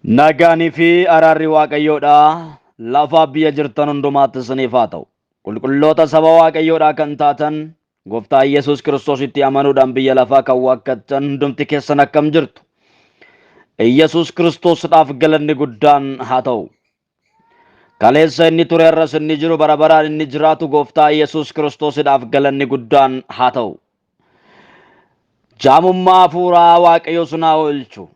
Nagaanii fi araarri Waaqayyoodha lafa biyya jirtan hundumaatti isiniif haa ta'u. Qulqulloota saba Waaqayyoodhaa kan taatan Gooftaa Yesuus Kiristoositti amanuudhaan biyya lafaa kan waakkattan hundumti keessan akkam jirtu? Yesuus Kiristoosdhaaf galanni guddaan haa ta'u. Kaleessa inni ture har'as inni jiru bara baraan inni jiraatu Gooftaa Yesuus Kiristoosidhaaf galanni guddaan haa ta'u. Jaamummaa hafuuraa Waaqayyo sun haa oolchu.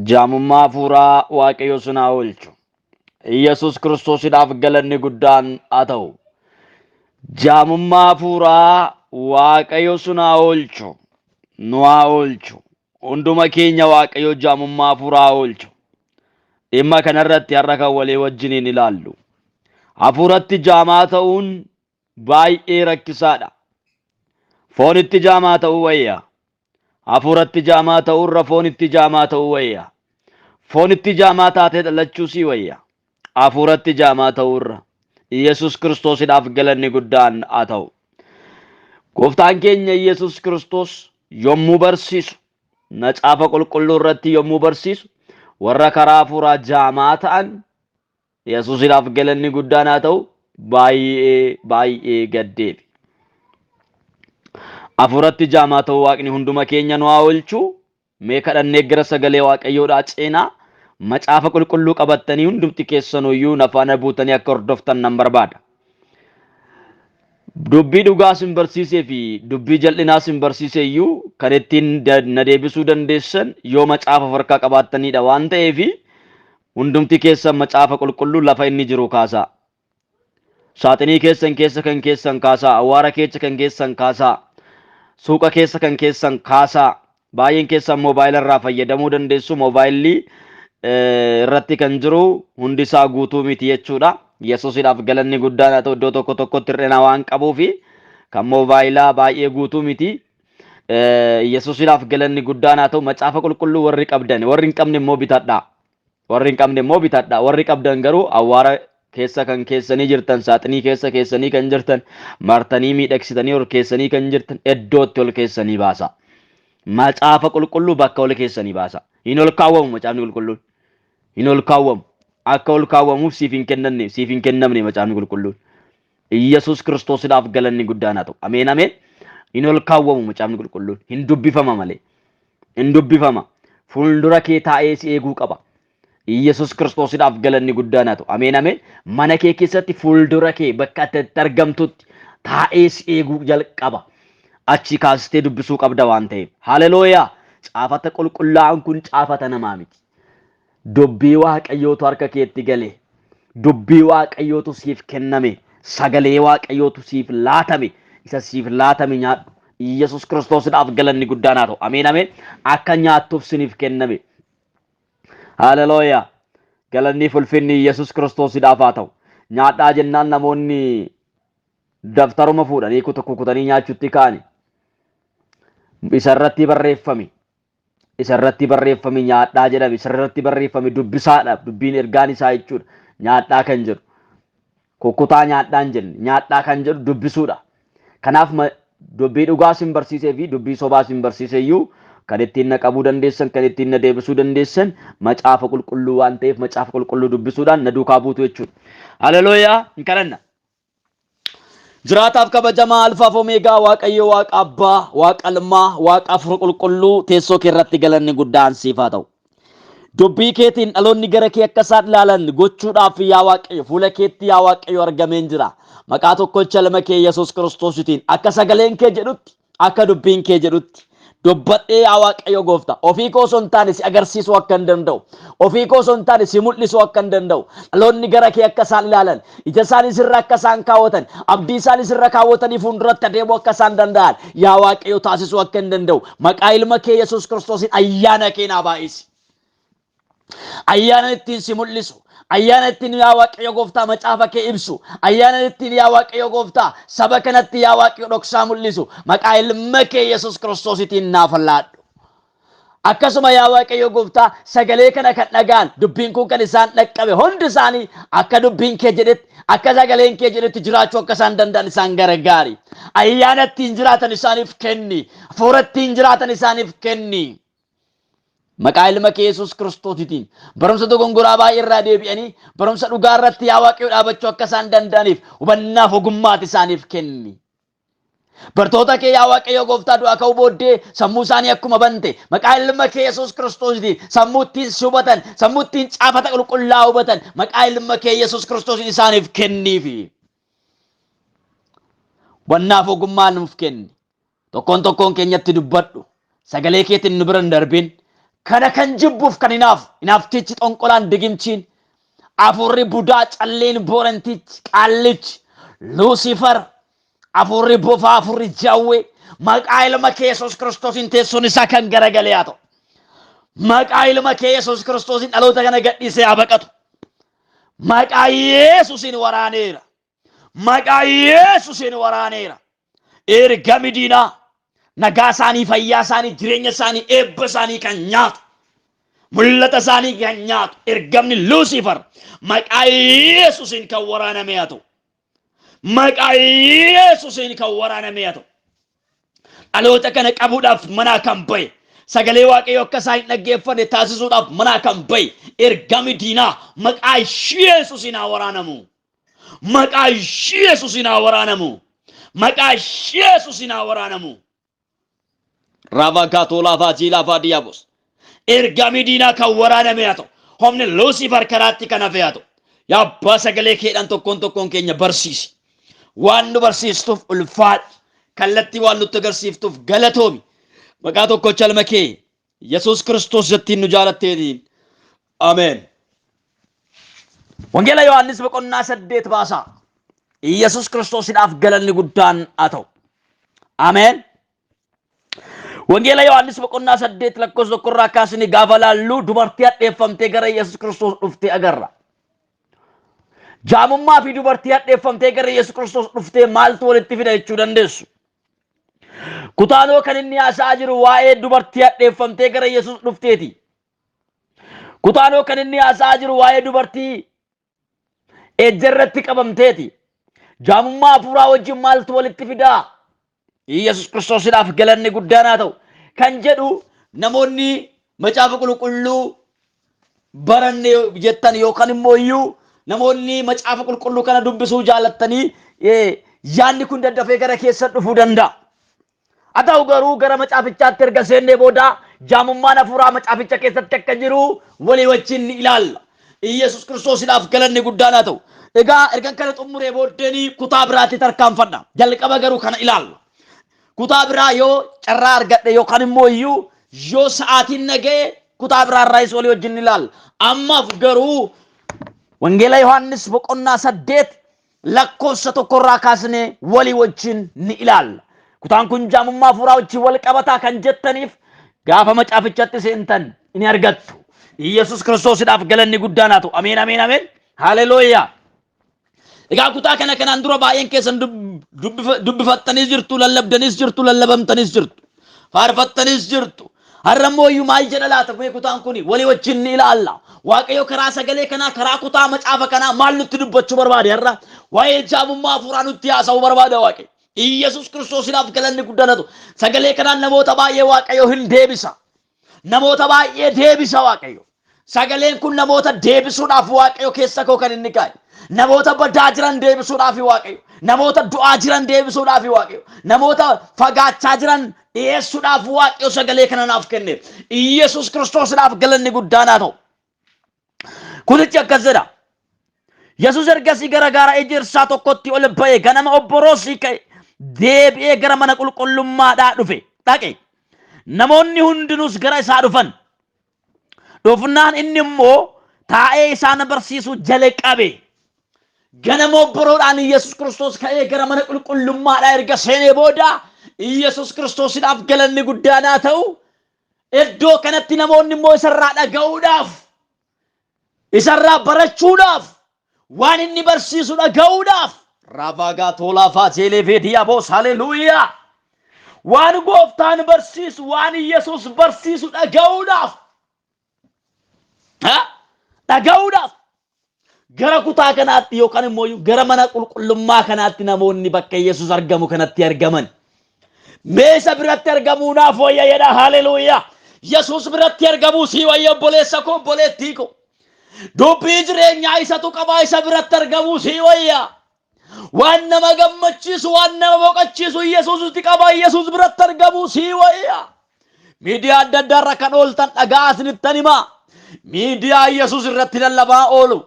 Jaamummaa hafuuraa Waaqayyo sun haa oolchu. Yesuus Kiristoosidhaaf galanni guddaan haa ta'u. Jaamummaa hafuuraa Waaqayyo sun haa oolchu. Nu haa oolchu. Hunduma keenya Waaqayyo jaamummaa hafuuraa haa oolchu. Dhimma kanarratti har'a kan walii wajjiniin ilaallu. Hafuuratti jaamaa ta'uun baay'ee rakkisaadha. Foonitti jaamaa ta'uu wayya. Hafuuratti jaamaa ta'uurra foonitti jaamaa ta'uu wayya. Foonitti jaamaa taatee dhalachuu sii wayya. Hafuuratti jaamaa ta'uurra. Yesus Kiristoosidhaaf galanni guddaan haa ta'u. Gooftaan keenya Yesus Kiristoos yommuu barsiisu, macaafa qulqulluu irratti yommuu barsiisu, warra karaa hafuuraa jaamaa ta'an Yesuusidhaaf galanni guddaan haa ta'u baay'ee baay'ee gaddeebi. Hafuuratti jaamaa ta'uu Waaqni hunduma keenya nu haa oolchu. Mee kadhannee gara sagalee Waaqayyoodhaa ceenaa macaafa qulqulluu qabattanii hundumti keessanuyyuu na faana buutanii akka hordoftan nan barbaada. Dubbii dhugaa sin barsiisee fi dubbii jal'inaa sin barsiise iyyuu kan ittiin na deebisuu dandeessan yoo macaafa of harkaa qabaattaniidha waan ta'eef hundumti keessan macaafa qulqulluu lafa inni jiru kaasaa. Saaxinii keessan keessa kan keessan kaasaa, awwaara keessa kan keessan kaasaa, suuqa keessa kan keessan kaasaa. Baay'een keessan moobaayila irraa fayyadamuu dandeessu. Moobaayilli irratti kan jiru hundi isaa guutuu miti jechuudha. Yesuusidhaaf galanni guddaan haa ta'u iddoo tokko tokkotti hir'ina waan qabuufi kan moobaayilaa baay'ee guutuu miti. Yesuusidhaaf galanni guddaan haa ta'u macaafa qulqulluu warri qabdan warri hin qabne immoo bitadhaa. Warri hin qabne immoo bitadhaa. Warri qabdan garuu awwaara keessa kan keessanii jirtan, saaxinii keessa keessanii kan jirtan, martanii miidhagsitanii ol keessanii kan jirtan iddootti ol keessanii baasa. Macaafa qulqulluu bakka ol keessanii baasa. Hin ol kaawwamu macaafni qulqulluun. Hin ol kaawwamu. Akka ol kaawwamuuf siif hin kennamne, siif hin kennamne macaafni qulqulluun. Iyyasuus Kiristoosidhaaf galanni guddaan haa ta'u. Ameen ameen. Hin ol kaawwamu macaafni qulqulluun. Hin dubbifama malee. Hin dubbifama. Fuuldura kee taa'ee si eeguu qaba. Iyyasuus Kiristoosidhaaf galanni guddaan haa ta'u. Ameen ameen. Mana kee keessatti fuuldura kee bakka ati itti argamtutti taa'ee si eeguu jalqaba. Achi kaastee dubbisuu qabda waan ta'eef. Haleluuyaa! Caafata qulqullaa'aan kun caafata namaa miti. Dubbii Waaqayyootu harka keetti gale. Dubbii Waaqayyootu siif kenname. Sagalee Waaqayyootu siif laatame. Isa siif laatame nyaadhu. Iyyasuus Kiristoosidhaaf galanni guddaan haa ta'u. Ameen ameen. Akka nyaattuuf siniif kenname. Haleluuyaa. Galanni fi ulfinni Iyyasuus Kiristoosidhaaf haa ta'u. Nyaadhaa jennaan namoonni daftaruma fuudhanii kukutanii nyaachuutti ka'ani. Isa irratti barreeffame. Isa irratti barreeffame nyaadhaa jedhame. Isa irratti barreeffame dubbisaadha. Dubbiin ergaan isaa jechuudha. Nyaadhaa kan jedhu. Kukkutaa nyaadhaa hin jenne. Nyaadhaa kan jedhu dubbisuudha. Kanaaf dubbii dhugaa sin barsiisee fi dubbii sobaa sin barsiise iyyuu kan ittiin na qabuu dandeessan, kan ittiin na deebisuu dandeessan macaafa qulqulluu waan ta'eef macaafa qulqulluu dubbisuudhaan na duukaa buutu jechuudha. Haleluuyaa! Hin kadhanna. Jiraataaf kabajamaa Alfaaf Omeegaa Waaqayyo Waaqa Abbaa, Waaqa Ilmaa, Waaqa Hafuura Qulqulluu teessoo kee irratti galanni guddaan siif haa ta'u. Dubbii keetiin dhaloonni gara kee akka isaan ilaalan gochuudhaaf yaa Waaqayyo fuula keetti yaa Waaqayyo argameen jira. Maqaa tokkocha ilma kee Yesuus Kiristoositiin akka sagaleen kee jedhutti akka dubbiin kee jedhutti dubbadhee yaa Waaqayyo gooftaa ofii koo osoo hin taane si agarsiisuu akka hin danda'u ofii koo osoo hin taane si mul'isuu akka hin danda'u dhaloonni gara kee akka isaan ilaalan ija isaanii sirra akka isaan kaawwatan abdii isaanii sirra kaawwatanii fuulduratti adeemuu akka isaan danda'an yaa Waaqayyo taasisuu akka hin danda'u maqaa ilma kee Yesuus Kiristoosiin ayyaana kee naa baay'isi. Ayyaana ittiin si mul'isu. Ayyaana ittiin yaa Waaqayyo gooftaa macaafa kee ibsu. Ayyaana ittiin yaa Waaqayyo gooftaa saba kanatti yaa Waaqayyo dhoksaa mul'isu. Maqaa ilma kee Yesuus Kiristoositiin naaf laadhu. Akkasuma yaa Waaqayyo gooftaa sagalee kana kan dhaga'an dubbiin kun kan isaan dhaqqabe hundi isaanii akka dubbiin kee jedhetti akka sagaleen kee jedhetti jiraachuu akka isaan danda'an isaan gargaari. Ayyaana ittiin jiraatan isaaniif kenni. Hafuura ittiin jiraatan isaaniif kenni. Maqaa ilma kee Yesuus Kiristoositiin barumsa dogongoraa baay'ee irraa deebi'anii barumsa dhugaa irratti yaa Waaqayyo dhaabachuu akka isaan danda'aniif hubannaaf ogummaati isaaniif kenni. Bartoota kee yaa Waaqayyo gooftaa du'aa ka'uu booddee sammuu isaanii akkuma bante maqaa ilma kee Yesuus Kiristoositiin sammuu ittiin si hubatan sammuu ittiin caafata qulqullaa'aa hubatan maqaa ilma kee Yesuus Kiristoosiin isaaniif kenniifi. Hubannaaf ogummaa nuuf kenni. Tokkoon tokkoon keenyatti dubbadhu. Sagalee keetiin nu bira hin darbin. Kana kan jibbuuf kan hinaafu, hinaaftichi xonqolaan digimchiin, afuurri budaa calleen boorantichi, qaallichi, Luusifar, afuurri bofaa, afuurri jawwee, maqaa ilma kee Yesuus Kiristoosiin teessoon isaa kan garagalee haa ta'u. Maqaa ilma kee Yesuus Kiristoosiin dhaloota kana gadhiisee haa baqatu. Maqaa Yesuusiin waraaneera. Maqaa Yesuusiin waraaneera. Ergami diinaa nagaa isaanii, fayyaa isaanii, jireenya isaanii, eebba isaanii kan nyaatu, mul'ata isaanii kan nyaatu, ergamni Luusifar maqaa Yesuusiin kan waraaname haa ta'u. Maqaa Yesuusiin kan waraaname haa ta'u. Dhaloota kana qabuudhaaf manaa kan ba'e, sagalee Waaqayyoo akka isaan hin dhaggeeffanne taasisuudhaaf manaa kan ba'e, ergami diinaa maqaa Yesuusiin haa waraanamu. Maqaa Yesuusiin haa waraanamu. Maqaa Yesuusiin haa waraanamu. Raavaa laafaa jiilaafaa diyaabos. Ergami diinaa kan waraaname haa ta'u. Humni Luusifar karaatti kan hafe haa ta'u. Yaa abbaa sagalee keedhaan tokkoon tokkoon keenya barsiisi. Waan nu barsiistuuf ulfaadhu. Kallattii waan nutti agarsiiftuuf galatoomi. Maqaa tokkocha ilma kee Yesuus Kiristoos jettiin nu jaalatteetiin. Ameen. Wangeela Yohaannis boqonnaa 8 baasaa. Yesuus Kiristoosiidhaaf galanni guddaan haa ta'u. Ameen. Wangeela Yohaannis boqonnaa 8 lakkoofsa tokkorraa kaasnee gaafa laallu dubartii hadheeffamtee gara Yesuus Kiristoos dhuftee agarra. Jaamummaa fi dubartii hadheeffamtee gara Yesuus Kiristoos dhuftee maaltu walitti fida jechuu dandeessu. Kutaanoo kan inni haasa'aa jiru waa'ee dubartii hadheeffamtee gara Yesuus dhufteeti. Kutaanoo kan inni haasa'aa jiru waa'ee dubartii ejja irratti qabamteeti. Jaamummaa hafuuraa wajjin maaltu walitti fidaa? Yesuus Kiristoosiidhaaf galanni guddaan haa ta'u. Kan jedhu namoonni macaafa qulqulluu baranne jettan yookaan immoo iyyuu namoonni macaafa qulqulluu kana dubbisuu jaalattanii yaadni kun daddafee gara keessan dhufuu danda'a. Haa ta'u garuu gara macaafichaatti erga seennee booda jaamummaan hafuuraa macaaficha keessatti akka jiru walii wajjin ni ilaalla. Iyyasuus Kiristoosiidhaaf galanni guddaan haa ta'u. Egaa ergan kana xumuree booddeen kutaa biraatti tarkaanfadha. Jalqaba garuu kana ilaalla. Kutaa biraa yoo carraa argadhe yookaan immoo iyyuu yoo sa'aatiin na ga'e kutaa biraa irraayis walii wajjin ni ilaalla. Ammaaf garuu Wangeela Yohaannis boqonnaa 8 lakkoofsa tokkorraa kaasnee walii wajjin ni ilaalla. Kutaan kun jaamummaa hafuuraa wajjin wal qabataa kan jettaniif gaafa macaafichatti seentan ni argattu. Iyyasuus Kiristoosidhaaf galanni guddaan haa ta'u. Ameen, ameen, ameen. Haleluuyaa. Egaa kutaa kana kanaan dura baay'een keessan dubbifattaniis jirtu, lallabdaniis jirtu, lallabamtaniis jirtu, faarfattaniis jirtu. Har'a immoo iyyuu maal jedha laata mee kutaan kuni walii wajjin ni ilaalla. Waaqayyo karaa sagalee kanaa karaa kutaa macaafa kanaa maal nutti dubbachuu barbaade har'a? Waa'ee jaamummaa hafuuraa nutti haasa'uu barbaada Waaqayyo. Iyyasuus Kiristoosiidhaaf galanni guddaan haa ta'u. Sagalee kanaan namoota baay'ee Waaqayyo hin deebisa. Namoota baay'ee deebisa Waaqayyo. Sagaleen kun namoota deebisuudhaaf Waaqayyo keessa koo kan inni kaa'e. Namoota badaa jiran deebisuudhaaf Waaqayyo. Namoota du'aa jiran deebisuudhaaf Waaqayyo. Namoota fagaachaa jiran dhiyeessuudhaaf Waaqayyo sagalee kana naaf kenne. Iyyasuus Kiristoosdhaaf galanni guddaan haa ta'u. Kutichi akkas jedha. Yesuus ergasii gara gaara ejersaa tokkotti ol ba'e ganama obboroosii ka'e deebi'ee gara mana qulqullummaadhaa dhufe dhaqe. Namoonni hundinuus gara isaa dhufan. Dhufnaan inni immoo taa'ee isaan barsiisuu jalqabe. Ganama obboroodhaan Yesuus Kiristoos ka'ee gara mana qulqullummaadhaa erga seenee booda Yesuus Kiristoosidhaaf galanni guddaan haa ta'u. Iddoo kanatti namoonni immoo isarraa dhaga'uudhaaf, isarraa barachuudhaaf, waan inni barsiisu dhaga'uudhaaf raavaagaa toolaa faateelee feediyaboos haleluuyaa waan gooftaan barsiisu waan Yesuus barsiisu dhaga'uudhaaf ha? dhaga'uudhaaf gara kutaa kanaatti yookaan immoo gara mana qulqullummaa kanaatti namoonni bakka Yesuus argamu kanatti argaman. Mee isa biratti argamuu naaf wayya jedha. Haleluuyaa. Yesuus biratti argamuu sii wayya obboleessa koo obboleettii koo. Dubbii jireenyaa isatu qabaa isa biratti argamuu sii wayya. Waan nama gammachiisu waan nama boqochiisu Yesuusitti qaba Yesuus biratti argamuu sii wayya. Miidiyaa adda addaa irra kan ooltan dhagaa isinittan himaa. Miidiyaa Yesuus irratti lallabaa oolu.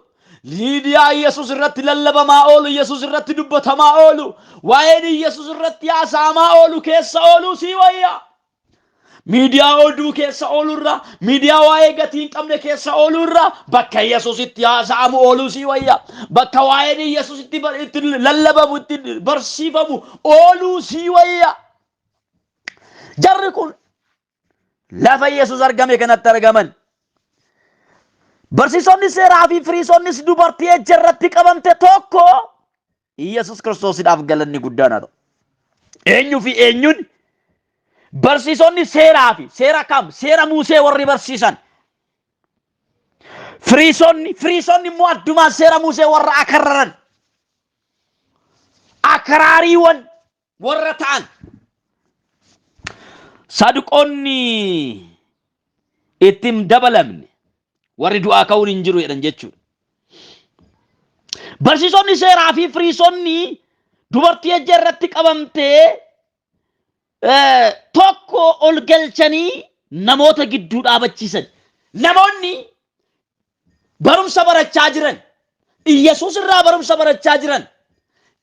Miidiyaa Yesuus irratti lallabamaa oolu, Yesuus irratti dubbatamaa oolu, waa'een Yesuus irratti haasa'amaa oolu keessa ooluu sii wayya. Miidiyaa oduu keessa oolurra, miidiyaa waa'ee gatii hin qabne keessa oolurra bakka Yesuus itti haasa'amu ooluu sii wayya. Bakka waa'een Yesuus itti itti lallabamu, itti barsiifamu ooluu sii wayya. Jarri kun lafa Yesuus argame kanatti argaman. Barsiisonni seeraa fi firiisonnis dubartii ejja irratti qabamte tokko Yesuus Kiristoosidhaaf galanni guddaan haa ta'u. Eenyuu fi eenyuun barsiisonni seeraa fi seera kam seera Muusee warri barsiisan firiisonni firiisonni immoo addumaan seera Muusee warra akarraran akaraariiwwan warra ta'an saduqoonni itti hin dabalamne warri du'aa ka'uun hin jiru jedhan jechuudha. Barsiisonni seeraa fi firiisonni dubartii ejja irratti qabamtee tokko ol galchanii namoota gidduu dhaabachiisan. Namoonni barumsa barachaa jiran, Iyyasuus irraa barumsa barachaa jiran,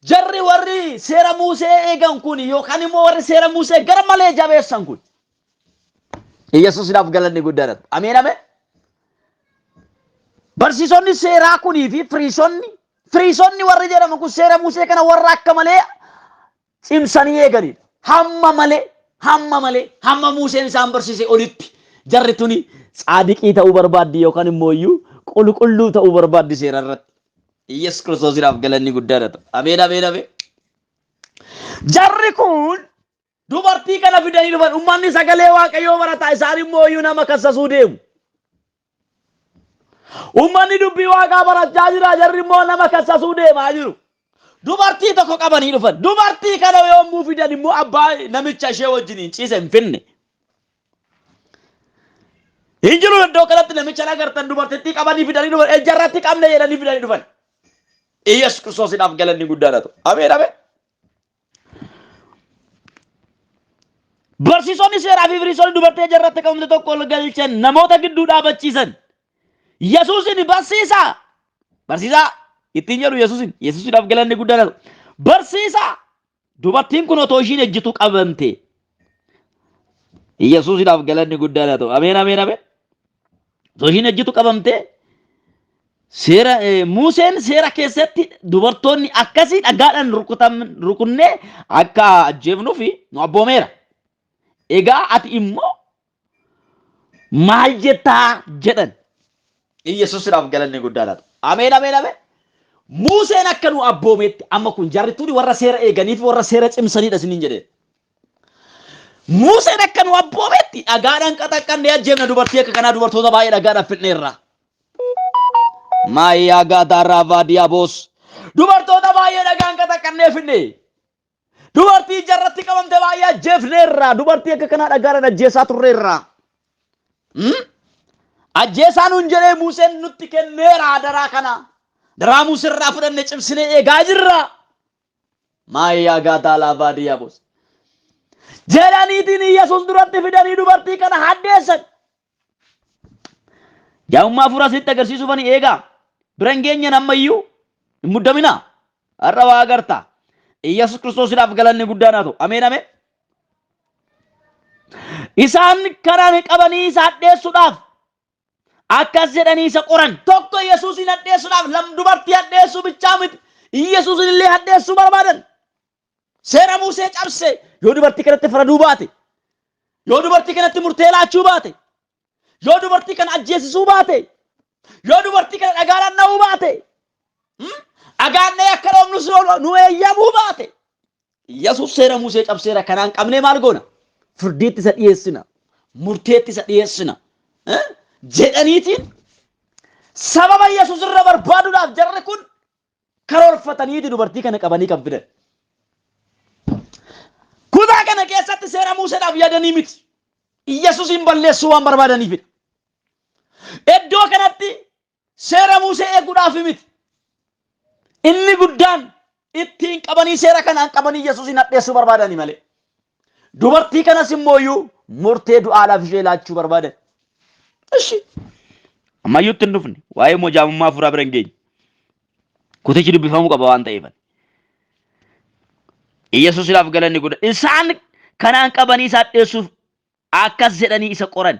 jarri warri seera Muusee eegan kun yookaan immoo warri seera Muusee gara malee jabeessan kun Iyyasuusidhaaf galanni guddaadha. Ameen ameen. Barsiisonni seeraa kunii fi firiisonni firiisonni warri jedhaman kun seera Muusee kana warra akka malee cimsanii eeganidha. Hamma malee, hamma malee, hamma Muuseen isaan barsiise olitti jarri tuni tsaadiqii ta'uu barbaaddi yookaan immoo iyyuu qulqulluu ta'uu barbaaddi seera irratti. Iyyasuus Kiristoosiidhaaf galanni guddaadha ta'u. Ameen, ameen, ameen. Jarri kun dubartii kana fidanii dhufan. Uummanni sagalee Waaqayyoo barataa isaan immoo iyyuu nama kassasuu deemu. Uummanni dubbii waaqaa barachaa jira jarri immoo nama kassasuu deemaa jiru. Dubartii tokko qabanii dhufan. Dubartii kana yommuu fidan immoo abbaa namicha ishee wajjiniin ciise hin finne. Hin jiru iddoo kanatti namicha agartan dubartittii qabanii fidanii dhufan. Ejja irratti qabne jedhanii fidanii dhufan. Iyyasuus Kiristoosiidhaaf galanni guddaan haa ta'u. Ameen ameen. Barsiisonni seeraa fi firiisonni dubartii ejja irratti qabamte tokko ol galchan namoota gidduu dhaabachiisan. Yesuusin barsiisaa. Barsiisaa ittiin jedhu Yesuusin. Yesuusidhaaf galanni guddaan haa ta'u. Barsiisaa. Dubartiin kun otoo ishiin ejjitu qabamte. Yesuusidhaaf galanni guddaan haa ta'u. Ameen ameen ameen. Osoo ishiin ejjitu qabamte seera Museen seera keessatti dubartoonni akkasii dhagaadhaan rukunnee akka ajjeefnuuf nu abboomeera. Egaa ati immoo maal jettaa jedhan. Yesuusidhaaf galanni guddaan haa ta'u. Ameen ameen ameen. Museen akka nu abboometti amma kun jarri tuni warra seera eeganiif warra seera cimsanidha isiniin jedhee. Museen akka nu abboometti dhagaadhaan qaxaqqannee ajjeefna dubartii akka kanaa dubartoota baay'ee dhagaadhaan fixneerra. Maayaa gaadaarraa vaadiyaa boos. Dubartoota baay'ee dhagaan qaxaqqannee fixne. Dubartii ija irratti qabamte baay'ee ajjeefneerra. Dubartii akka kanaa dhagaadhaan ajjeesaa turreerra. Ajjeesaa nuun jedhee Museen nutti kenneera adaraa kana. Daraa Museerraa fudhanne cimsinee eegaa jirra. Maayaa gaataa laafaa diyaabos. Jedhaniitiin Yesuus duratti fidanii dubartii kana haddeessan. Jaa'ummaa hafuuraa isinitti agarsiisuuf ani eegaa. Bira hin geenyen ammayyuu hin muddaminaa. Har'a waa agarta. Yesuus Kiristoosiidhaaf galanni guddaan haa ta'u. Ameen ameen. Isaan kanaan qabanii isa hadheessuudhaaf Akkas jedhanii isa qoran. Tokko Yesuusin hadheessuudhaaf lam dubartii hadheessuu bichaa miti. Yesuusin illee hadheessuu barbaadan. Seera Musee cabse yoo dubartii kanatti faraduu baate, yoo dubartii kanatti murtee laachuu baate, yoo dubartii kana ajjeesisuu baate, yoo dubartii kana dhagaadhaan dha'uu baate, dhagaan dha'ee akka dhoofnus nu eeyyamuu baate. Yesuus seera Musee cabseera kanaan qabnee maal goona? Firdiitti isa dhiyeessina. Murteetti isa dhiyeessina. Eh? Jedhaniitiin sababa Yesuus irra barbaaduudhaaf jarri kun karoorfataniiti dubartii kana qabanii kan fidan. Kutaa kana keessatti seera Museedhaaf yaadanii miti. Iyyasuusin balleessuu waan barbaadaniifidha. Iddoo kanatti seera Musee eeguudhaaf miti. Inni guddaan ittiin qabanii seera kanaan qabanii Yesuusin hadheessuu barbaadani malee. Dubartii kanas immooyyuu murtee du'aadhaaf ishee laachuu barbaadan. Ishi. Ammayyuu itti hin dhufne. Waa'ee mojaamummaa hafuuraa bira hin geenye. Kutichi dubbifamuu qaba waan ta'eef. Yesuusiidhaaf galanni guddaa. Isaan kanaan qabanii isa hadheessuuf akkas jedhanii isa qoran.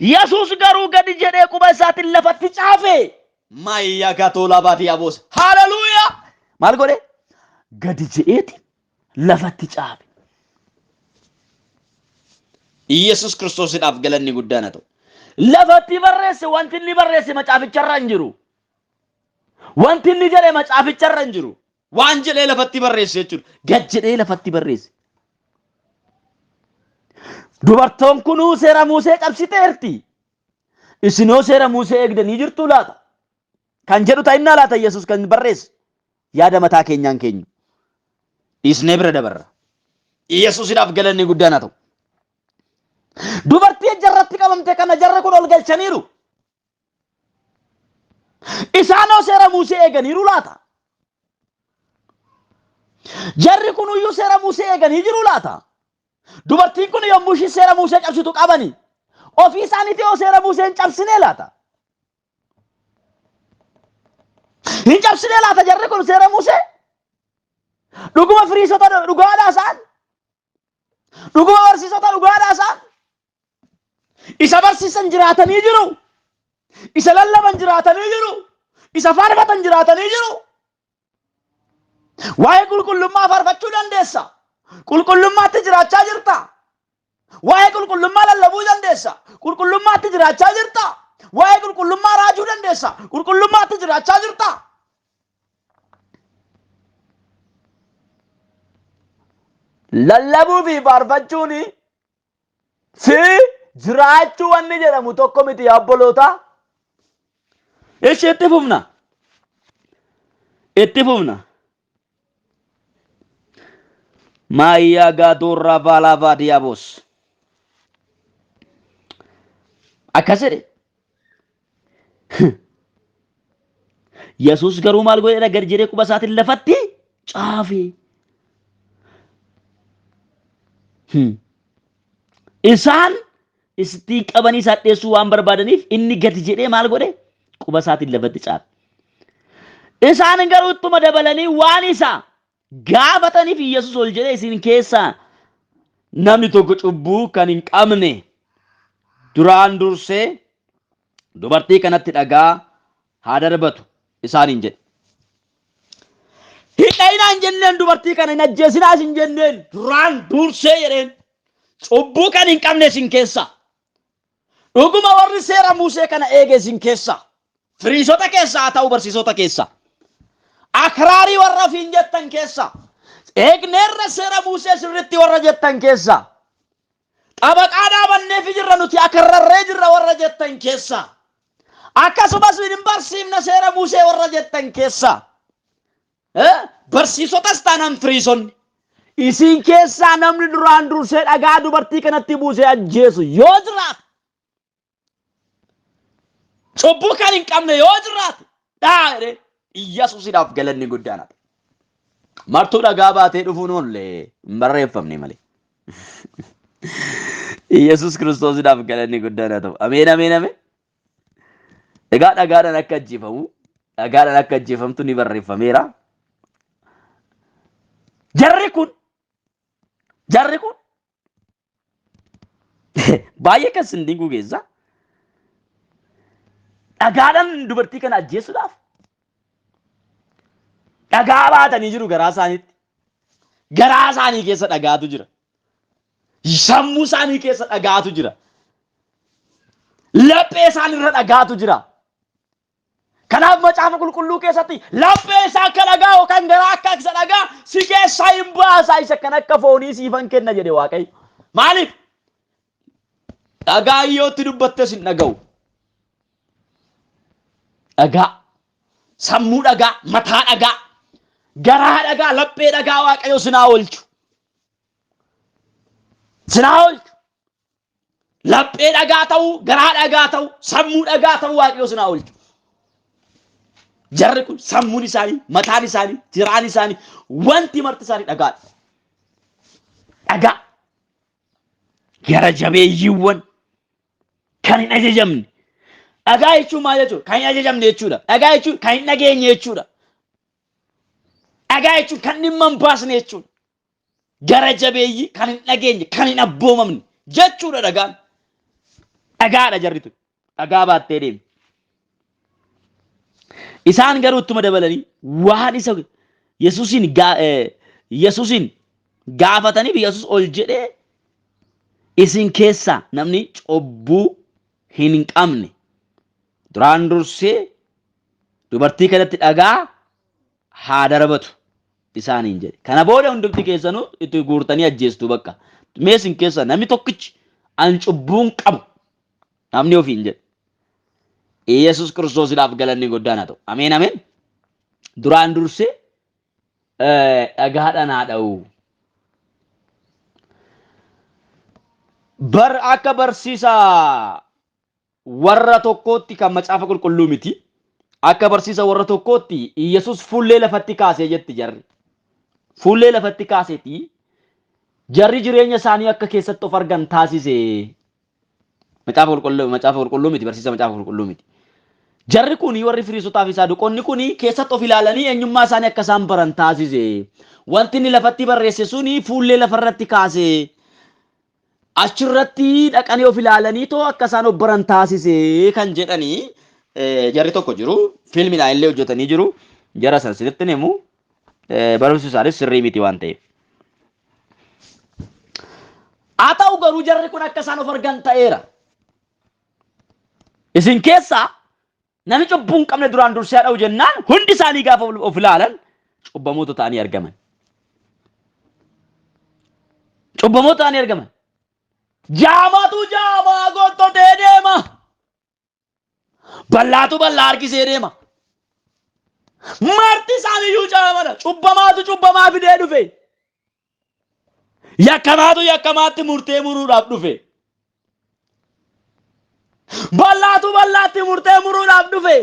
Yesuus garuu gadi jedhee quba isaatiin lafatti caafe. Mayya katolaa baatii aboos. Haleluuyaa! Maal godhe? Gadi jedheeti lafatti caafe. Yesuus Kiristoosiidhaaf galanni guddaan haa ta'u. Lafatti barreesse wanti inni barreesse macaaficharra hin jiru. Wanti inni jedhe macaaficharra hin jiru. Waan jedhee lafatti barreesse jechuudha. Gad jedhee lafatti barreesse. Dubartoon kunuu seera Musee cabsiteerti. Isinoo seera Musee eegdanii jirtuu laata? Kan jedhu ta'innaa laata Yesuus kan barreesse? Yaada mataa keenyaan keenyu. Dhiisnee bira dabarra. Yesuusidhaaf galanni guddaan haa ta'u. Dubartii ejja irratti qabamte kana jarri kun ol galchaniiru. Isaanoo seera Musee eeganiiru laata? Jarri kunuyyuu seera Musee eeganii jiru laata? Dubartiin kun yommuu ishii seera Musee cabsitu qabani. Ofii isaaniitii yoo seera Musee hin cabsinee laata? Hin cabsinee laata jarri kun seera Musee? Dhuguma firiisota dhugaadhaa isaan? Dhuguma barsiisota dhugaadhaa isaan? Isa barsiisan jiraatanii jiru. Isa lallaban jiraatanii jiru. Isa faarfatan jiraatanii jiru. Waa'ee qulqullummaa faarfachuu dandeessa. Qulqullummaatti jiraachaa jirta. Waa'ee qulqullummaa lallabuu dandeessa. Qulqullummaatti jiraachaa jirta. Waa'ee qulqullummaa raajuu dandeessa. Qulqullummaatti jiraachaa jirta. Lallabuu fi faarfachuun fi jiraachuu wanni jedhamu tokko miti yaa obboloota. Ishi itti fufna. Itti fufna. Maayyaa gaatoorraa baalaa baadiyyaa boos. Akkas jedhe. Yesuus garuu maal godheedha gad jedhee quba isaatiin lafatti caafe. Isaan istii qabanii isa hadheessuu waan barbaadaniif inni gadi jedhee maal godhe quba isaatiin lafatti caafe. Isaan garuu ittuma dabalanii waan isa gaafataniif Yesuus ol jedhee isin keessaa namni tokko cubbuu kan hin qabne duraan dursee dubartii kanatti dhagaa haa darbatu isaaniin jedhe. Hin dhayinaa hin jenneen dubartii kana hin ajjeesinaas hin jenneen duraan dursee jedheen cubbuu kan hin qabne isin keessaa. Dhuguma warri seera Musee kana eege isin keessaa. Firiisota keessaa haa ta'u barsiisota keessaa. Akraarii warra ofiin jettan keessaa. Eegneerra seera Musee sirriitti warra jettan keessaa. Xabaqaa dhaabanneefi jirra nuti akarrarree jirra warra jettan keessaa. Akkasumas hin barsiifna seera Musee warra jettan keessaa. Barsiisotas taanaan firiisonni. Isin keessaa namni duraan dursee dhagaa dubartii kanatti buusee ajjeesu yoo jiraate cubbuu kan hin qabne yoo jiraate dhaa jedhee Iyyasuusidhaaf galanni guddaan haa ta'u. Martuu dhagaa baatee dhufuun oolle hin barreeffamne malee. Iyyasuus Kiristoosidhaaf galanni guddaan haa ta'u. Ameen ameen ameen. Egaa dhagaadhaan akka ajjeefamu dhagaadhaan akka ajjeefamtu ni barreeffameera. Jarri kun jarri kun baay'ee kan sin dinqu keessa dhagaadhaan dubartii kana ajjeesuudhaaf dhagaa baatanii jiru garaa isaaniitti. Garaa isaanii keessa dhagaatu jira. Sammuu isaanii keessa dhagaatu jira. Laphee isaanii irra dhagaatu jira. Kanaaf macaafa qulqulluu keessatti laphee isaa akka dhagaa yookaan garaa akka isa dhagaa si keessaa hin baasa isa kan akka foonii siifan kenna jedhe Waaqayyo. Maaliif? Dhagaa iyyootti dubbattes hin dhaga'u. Dhagaa. Sammuu dhagaa, mataa dhagaa, garaa dhagaa, laphee dhagaa Waaqayyo sinaa oolchu. Sinaa oolchu. Laphee dhagaa ta'uu, garaa dhagaa ta'uu, sammuu dhagaa ta'uu Waaqayyo isin haa oolchu. Jarri kun sammuun isaanii, mataan isaanii, jiraan isaanii, wanti marti isaanii dhagaadha. Dhagaa. Gara jabeeyyiiwwan kan hin ajajamne. Dhagaa jechuun maal jechuudha? Kan hin ajajamne jechuudha. Dhagaa jechuun kan hin dhageenye jechuudha. Dhagaa jechuun kan dhimma hin baasne jechuudha. Gara jabeeyyii kan hin dhageenye, kan hin abboomamne jechuudha dhagaan. Dhagaadha jarri tun. Dhagaa baattee deemti. Isaan garuu ittuma dabalanii waan isa Yesuusiin gaa- eh, Yesuusiin gaafataniif Yesuus ol jedhee isin keessaa namni cubbuu hin qabne duraan dursee dubartii kanatti dhagaa haa darbatu isaaniin jedhe. Kana booda hundumti keessanuu itti guurtanii ajjeestu bakka. Mee isin keessaa namni tokkichi an cubbuun qabu namni ofiin jedhe. Yesuus Kiristoosiidhaaf galanni guddaan haa ta'u. Ameen ameen. Duraan dursee dhagaadhaan haa dha'u. Bar akka barsiisa warra tokkootti kan macaafa qulqulluu miti. Akka barsiisa warra tokkootti Iyyasuus fuullee lafatti kaasee jetti jarri. Fuullee lafatti kaaseeti jarri jireenya isaanii akka keessatti of argan taasise. Macaafa qulqulluu macaafa qulqulluu miti barsiisa macaafa qulqulluu miti. Jarri kun warri Firiisotaa fi Saaduqoonni kun keessatti of ilaalanii eenyummaa isaanii akka isaan baran taasise. Wanti inni lafatti barreesse suni fuullee lafarratti kaase. Achirratti dhaqanii of ilaalanii too akka isaan of baran taasise kan jedhanii jarri tokko jiru. Fiilmiidhaan illee hojjetanii jiru. Jara san sinitti himu. Barumsi isaanis sirrii miti waan ta'eef. Haa ta'u garuu jarri kun akka isaan of argan ta'eera. Isin keessaa namni cubbuu hin qabne duraan dursee haa dha'u jennaan hundi isaanii gaafa of ilaalan cubbamoota ta'anii argaman. Cubbamoota ta'anii argaman. Jaamaatu jaamaa gottotee deema. Bal'aatu bal'aa harkisee deema. Marti isaaniiyyuu jaamana. Cubbamaatu cubbamaa fidee dhufe. Yakkamaatu yakkamaatti murtee muruudhaaf dhufe. Bal'aatu bal'aatti murtee muruudhaaf dhufe.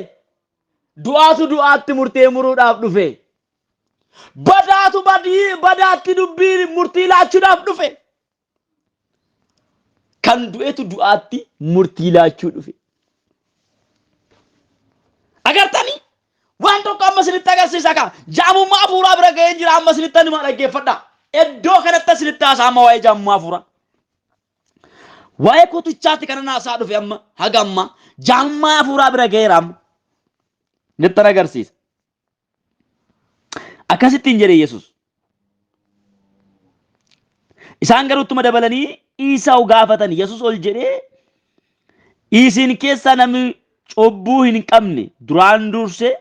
Du'aatu du'aatti murtee muruudhaaf dhufe. Badaatu badii badaatti dubbii murtii laachuudhaaf dhufe. Kan du'etu du'aatti murtii laachuu dhufe. Agartanii? Waan tokko amma isinitti agarsiisa kaa. Jaamummaa hafuuraa bira ga'een jira amma isinitti anuma dhaggeeffadha. Iddoo kanatti isinitti haasaa amma waa'ee jaamummaa hafuuraa. Waa'ee kutichaatti kana naasaa dhufe amma haga amma jaamummaa hafuuraa bira ga'eera amma. Nittan agarsiisa. Akkasittiin jedhe Yesuus. Isaan garuu ittuma dabalanii Iisaw gaafatan. Yesuus ol jedhee isin keessaa namni cubbuu hin qabne duraan dursee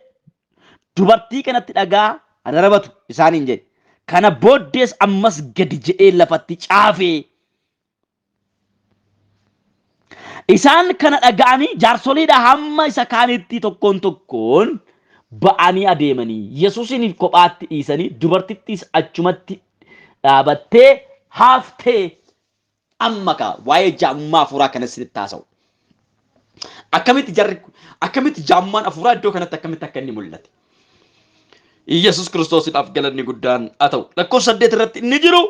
dubartii kanatti dhagaa haa darbatu isaaniin jedhe. Kana booddees ammas gadi jedhee lafatti caafee. Isaan kana dhaga'anii jaarsoliidha hamma isa kaanitti tokkoon tokkoon ba'anii adeemanii Yesuusin kophaatti dhiisanii dubartittiis achumatti dhaabattee haftee amma kaa waa'ee jaamummaa hafuuraa kana isinitti haasa'u. Akkamitti jarri akkamitti jaamummaan hafuuraa iddoo kanatti akkamitti akka inni mul'ate. Yesuus Kiristoosiidhaaf galanni guddaan haa ta'u. Lakkoofsa 8 irratti inni jiru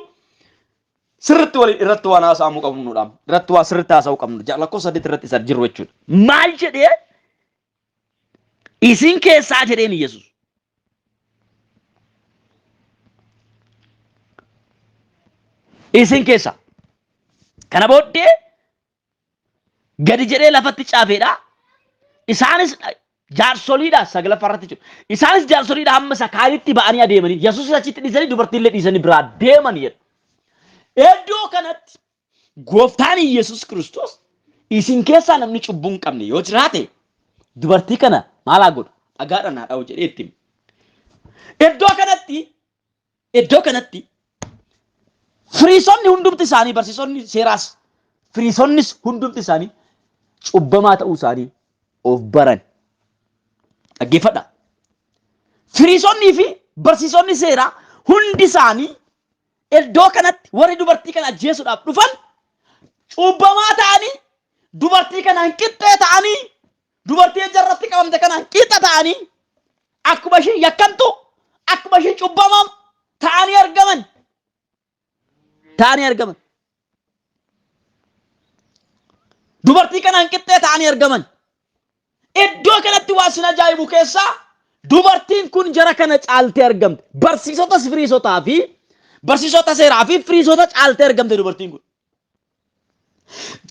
Sirritti waliin irratti waan haasa'amuu qabnudha. Irratti waan sirritti haasa'uu qabnu. Lakkoofsa 8 irratti isa jiru jechuudha. Maal jedhee isin keessaa jedheen Yesuus. Isin keessaa. Kana booddee gadi jedhee lafatti caafeedha. Isaanis jaarsoliidha saglaffaa irratti jiru. Isaanis jaarsoliidha hamma isa kaanitti ba'anii adeemanii Yesuusis achitti dhiisanii dubartiillee dhiisanii biraa deeman jedha. Iddoo kanatti gooftaan Yesuus Kiristoos isin keessaa namni cubbuu hin qabne yoo jiraate dubartii kana maal haa godhu? Dhagaadhaan haa dha'u jedhee itti hime. Iddoo kanatti Iddoo kanatti Firiisonni hundumti isaanii barsiisonni seeraas Firiisonnis hundumti isaanii cubbamaa ta'uu isaanii of baran. Dhaggeeffadha. Firiisonnii fi barsiisonni seeraa hundi isaanii iddoo kanatti warri dubartii kana ajjeesuudhaaf dhufan Cubbamaa ta'anii dubartii kanaan qixxee ta'anii dubartii ejja irratti qabamte kanaan qixa ta'anii akkuma isheen yakkamtu akkuma isheen cubbamaa ta'anii argaman. Ta'anii argaman. Dubartii kanaan qixxee ta'anii argaman. Iddoo kanatti waan sin ajaa'ibu keessaa dubartiin kun jara kana caaltee argamte. Barsiisota firiisotaa fi barsiisota seeraa fi firiisota caaltee argamte dubartiin kun.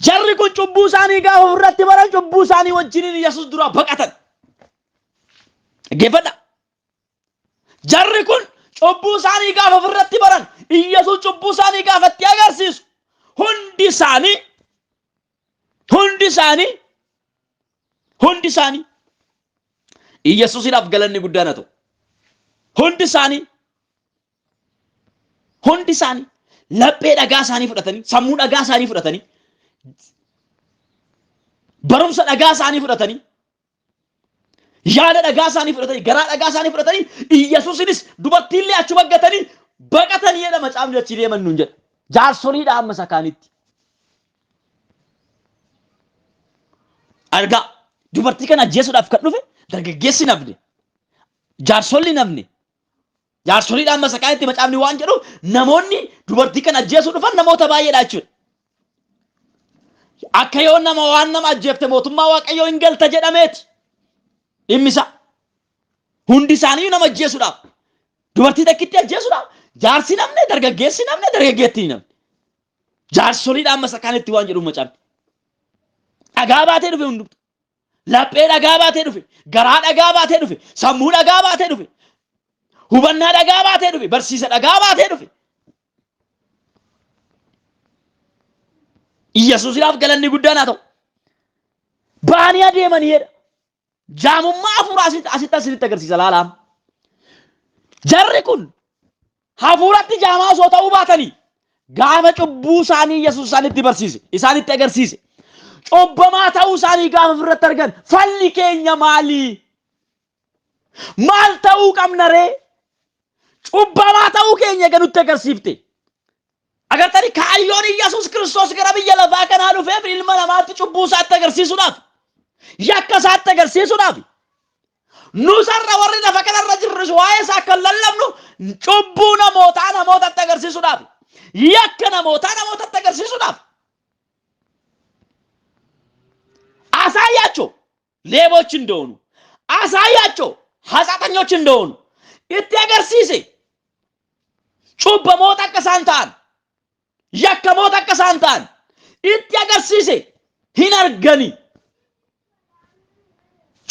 Jarri kun cubbuu isaanii gaafa ofirratti baran cubbuu isaanii wajjiniin Yesuus duraa baqatan. Dhaggeeffadha. Jarri kun cubbuu isaanii gaafa ofirratti baran Iyyasuus cubbuu isaanii gaafa itti agarsiisu hundi isaanii hundi isaanii hundi isaanii Iyyasuusiidhaaf galanni guddaan haa ta'u. Hundi isaanii hundi isaanii laphee dhagaa isaanii fudhatanii sammuu dhagaa isaanii fudhatanii barumsa dhagaa isaanii fudhatanii Yaada dhagaa isaanii fudhatanii, garaa dhagaa isaanii fudhatanii, Iyyasuusinis dubartiillee achuma gatanii baqatanii jedha macaafni achi deeman nuun jedha. Jaarsoliidha amma isa kaanitti. Argaa dubartii kana ajjeesuudhaaf kan dhufe dargaggeessi nafne, jaarsolli nafne, jaarsoliidha amma isa kaanitti macaafni waan jedhu namoonni dubartii kana ajjeesuu dhufan namoota baay'eedha jechuudha. Akka yoo nama waan nama ajjeefte mootummaa Waaqayyoo hin galta jedhameeti. Dhimmi isaa. Hundi isaanii nama ajjeesuudhaaf. Dubartii takkitti ajjeesuudhaaf. Jaarsi namne, dargaggeessi namne, dargaggeettiin namne. Jaarsoliidhaan amma isa kaanitti waan jedhu macaafni. Dhagaa baatee dhufe hundumtu. Laphee dhagaa baatee dhufe. Garaa dhagaa baatee dhufe. Sammuu dhagaa baatee dhufe. Hubannaa dhagaa baatee dhufe. Barsiisa dhagaa baatee dhufe. Iyyasuusiidhaaf galanni guddaan haa ta'u. Ba'anii adeemanii jedha. Jaamummaa hafuuraa asitti asitti asinitti agarsiisa laalaa. Jarri kun hafuuratti jaamaa osoo ta'uu baatanii gaafa cubbuu isaanii Yesuus isaanitti barsiise, isaanitti agarsiise. Cubbamaa ta'uu isaanii gaafa ofirratti argan falli keenya maali? Maal ta'uu qabna ree? Cubbamaa ta'uu keenya egaa nutti agarsiifte. Agartanii kaayyoon Iyyasuus Kiristoos gara biyya lafaa kanaa dhufeef ilma namaatti cubbuu isaatti agarsiisuudhaaf, yakka isaatti agarsiisuudhaaf. Nus har'a warri lafa kanarra jirrus waa'ee isaa kan lallabnu cubbuu namootaa namootatti agarsiisuudhaaf, yakka namootaa namootatti agarsiisuudhaaf. Asaayyaachoo ሌቦች እንደሆኑ አሳያቸው፣ ኃጢአተኞች እንደሆኑ itti agarsiise. Cubbamoota akka isaan ta'an, yakkamoota akka isaan ta'an itti agarsiise hin argani.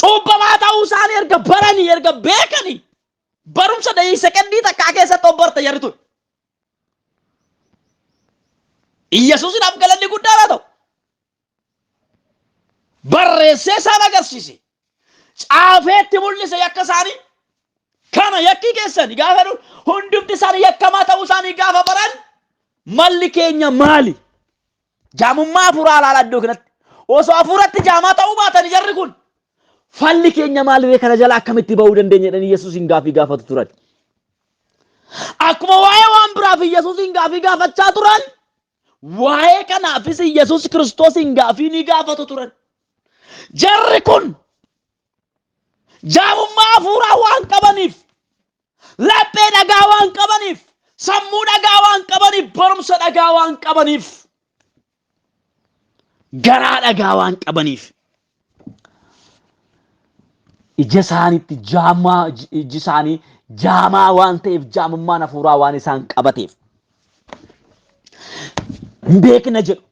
Cubbamaa ta'uu isaanii erga baranii, erga beekanii, barumsa dayii sekendii takkaa keessatti of barte jarri tun. Iyyasuusiidhaaf galanni guddaan haa ta'u. Barreessee isaan agarsiise. Caafeetti mul'ise yakka isaanii. Kana yakkii keessan gaafa jedhu hundumti isaanii yakkamaa ta'uu isaanii gaafa baran malli keenya maali? Jaamummaa hafuuraa ilaala iddoo kanatti. Osoo hafuuratti jaamaa ta'uu baatanii jarri kun falli keenya maali kana jala akkamitti ba'uu dandeenya jedhanii Yesuusin gaafii gaafatu turan. Akkuma waa'ee waan biraaf Yesuusin gaafii gaafachaa turan Waa'ee kanaafis Yesuus Kiristoosiin gaafii ni gaafatu turan. Jarri kun jaamummaa hafuuraa waan qabaniif, laphee dhagaa waan qabaniif, sammuu dhagaa waan qabaniif, barumsa dhagaa waan qabaniif, garaa dhagaa waan qabaniif. Ija isaaniitti jaamaa iji isaanii jaamaa waan ta'eef jaamummaan hafuuraa waan isaan qabateef. Hin beekna jedhu,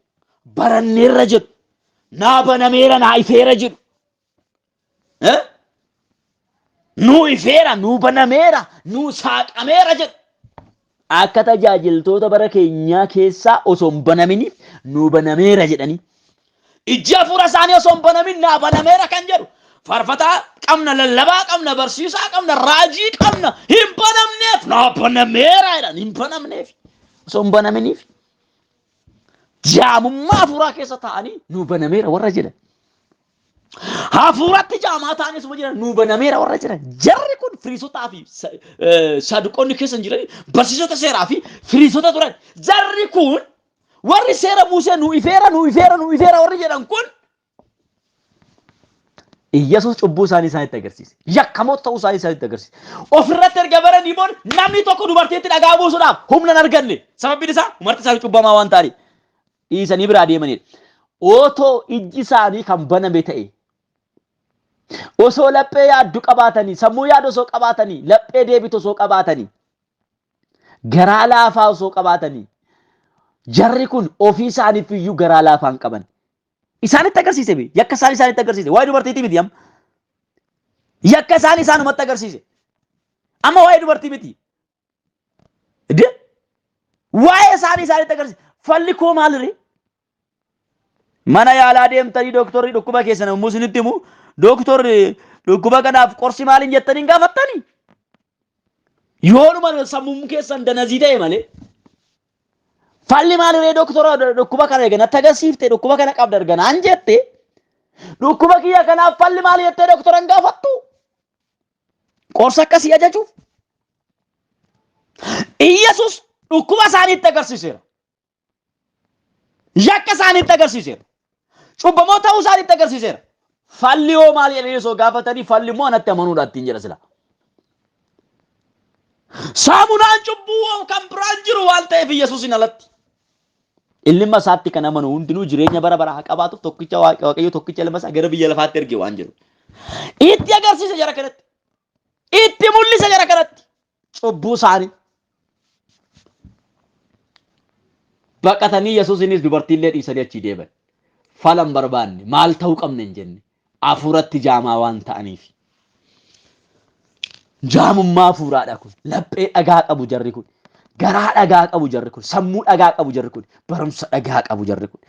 baranneerra jedhu, naa banameera naa ifeera jedhu. Eh? Nuu ifeera, nuu banameera, nuu saaqameera jedhu. Akka tajaajiltoota bara keenyaa keessaa osoo hin banaminiif nuu banameera jedhanii. Ijji hafuura isaanii osoo hin banamin naa banameera kan jedhu. Faarfataa qabna, lallabaa qabna, barsiisaa qabna, raajii qabna. Hin banamneef naa banameera jedhan hin banamneef. Osoo hin banaminiif. Jaamummaa hafuuraa keessa taa'anii nuu banameera warra jedhan. Hafuuratti jaamaa ta'anii osuma jiran nuu banameera warra jiran. Jarri kun firiisotaa fi saduqoonni keessa hin jiran barsiisota seeraa fi firiisota turan. Jarri kun Warri seera Musee nu ifeera nu ifeera nu ifeera warri jedhan kun Iyyasuus cubbuu isaanii isaanitti agarsiise. Yakkamoota ta'uu isaanii isaanitti agarsiise. Ofirratti erga baranii booda namni tokko dubartiitti dhagaa buusuudhaaf humna hin arganne. Sababbiin isaa marti isaanii cubbamaa waan ta'aniif. Dhiisanii biraa deemanidha. Otoo ijji isaanii kan baname ta'e osoo laphee yaaddu qabaatanii sammuu yaadu osoo qabaatanii laphee deebitu osoo qabaatanii garaa laafaa osoo qabaatanii jarri kun ofii isaaniif iyyuu garaa laafaa hin qaban. Isaanitti agarsiise bee yakka isaanii isaanitti agarsiise waa'ee dubartiitii miti amma yakka isaanii isaanumatti agarsiise amma waa'ee dubartii miti de waa'ee isaanii isaanitti agarsiise falli koo maaliree mana yaalaa deemtanii dooktorri dhukkuba keessan yommuu isinitti himu dooktorri dhukkuba kanaaf qorsi maaliin jettanii hin gaafattanii yoonuma sammuun keessan danazii ta'e malee Falli maali ree doktora dhukkuba kana erga natti agarsiifte dhukkuba kana qabda erga naan jette dhukkuba kiyya kanaaf falli maali jettee doktora hin gaafattu? Qorsa akkasii ajajuuf. Iyyasuus dhukkuba isaaniitti agarsiiseera. Yakka isaaniitti agarsiiseera. Cubbamoo ta'uu isaaniitti agarsiiseera. Falli hoo maali jedhanii osoo gaafatanii falli immoo anatti amanuudha ittiin jedha sila. Saamunaan cubbuu kan biraan jiru waan ta'eef Yesuusin alatti. Ilma isaatti kan amanu hundinuu jireenya bara baraa haa qabaatuuf tokkicha Waaqayyo tokkicha ilma isaa gara biyya lafaatti erge waan jedhu. Itti agarsiisa jara kanatti. Itti mul'isa jara kanatti. Cubbuu isaanii. Baqatanii Yesuusinis dubartiillee dhiisanii achii deeman. Fala hin barbaanne maal ta'uu qabna hin jenne. Hafuuratti jaamaa waan ta'aniif. Jaamummaa hafuuraadha kun. Laphee dhagaa qabu jarri kun. Garaa dhagaa qabu jarri kun. Sammuu dhagaa qabu jarri kun. Barumsa dhagaa qabu jarri kun.